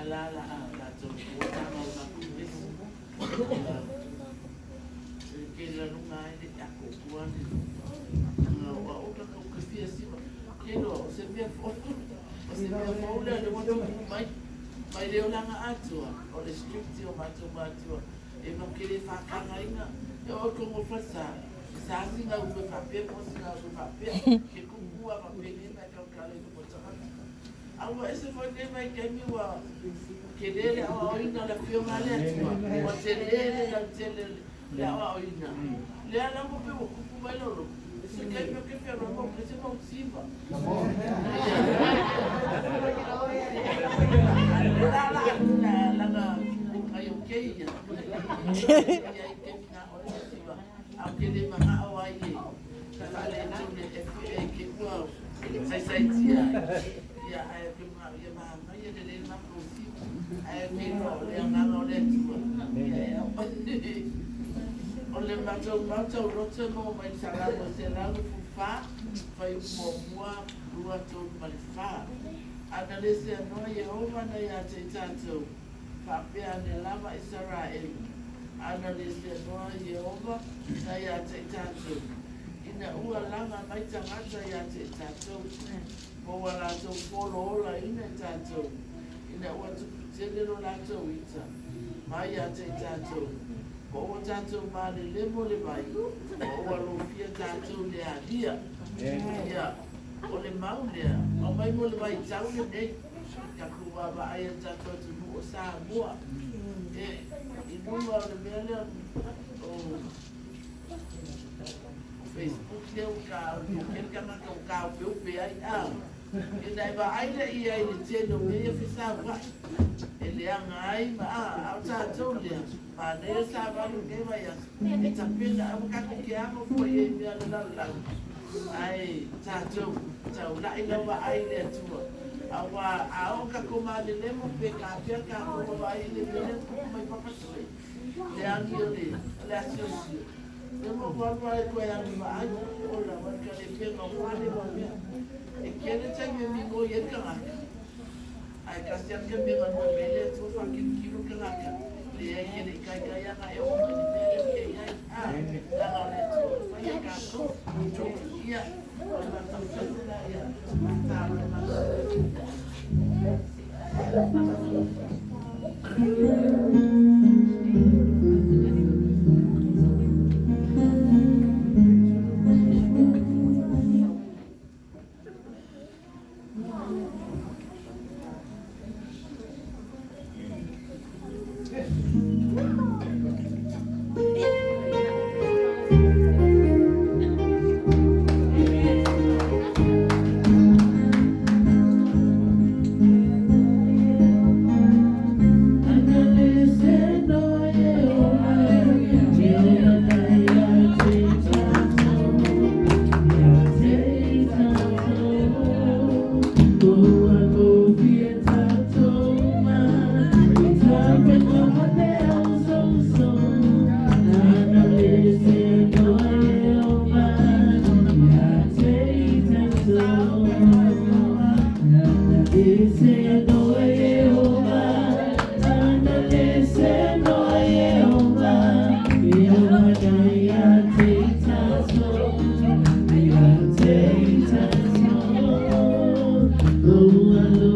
Lea la la a tatou taga o matou mesi. Ke la lunga ai le ako kua le o o ka ko ke fia si ke lo o se mea fo o se mea fo le le mo mai mai le olanga atua o le strict o matou matua e ma ke le whakanga e o kongo fasa sa singa u pe whapea po singa u pe whapea ke kukua whapea mai kau kale ko tangata. Aua ese foi nei mai kaimi ua ke lele au au ina le fio ma le atua. Ua te lele la tele le au au ina. Le ala mo pe ua kupu mai lolo. Se kaimi o ke fia no mo ke se mau siva. La la la la la ai o ke ia. Ia i ke mina o le siva. Au ke le manga o ai e. Ka whale e tune e e ke ua sai sai tia. Ia ai ke ma ia ma ma ia le le ma ko si. Ai ke no le anga o le tua. Ia e. O le matou matou loto mo mai salamo se lau fu fa fai mo mua rua tolu ma le fa. Ana le se anoa Yehova na ia te tātou. Whapea ne lava Israel. Ana le se anoa Yehova na ia te tātou. Ina ua langa mai tangata ia te tātou. Mo ua lātou polo ola ina i tātou. Ina ua tupu tele lo lātou ita. Mai ia te tātou. Po ua tātou male lemo le vai. Po ua lofia tātou le alia. Ia, o le mau lea. O mai mo le vai tau le nei. Ka ku wawa ai a tātou atu nu o Samoa. E, i lunga o le mea lea o Facebook lea o ka o ke kanga ka o ka o pe ai a. E nai va ai le ia i le tele o mea ia fesa wai. E le anga ai ma a, au tātou lea. Ma nei sa valu nei vai aso. E tapena au kako ke amo fo i e mea le lau lau. Ai, tātou, tau lai lau ai le atua. Aua, a o ka ko male lemo pe ka pia ka ko vai le mele ko mai papasoi. Le angi o le, le asiosio. Le mo walu ai ko angi ma ai, o la wa ka le pe ma wale wa mea. E kele tai me mi go ye ka ngaka. Ai ka sia ke me ngā mele tua fa ki kilo ka ngaka. Le ai ke le kai kai anga e o me le mele ke ai. Ah, la ngā le tua fa ye ka ko. Ia, o la tau la ia. Ta le ma. Oh,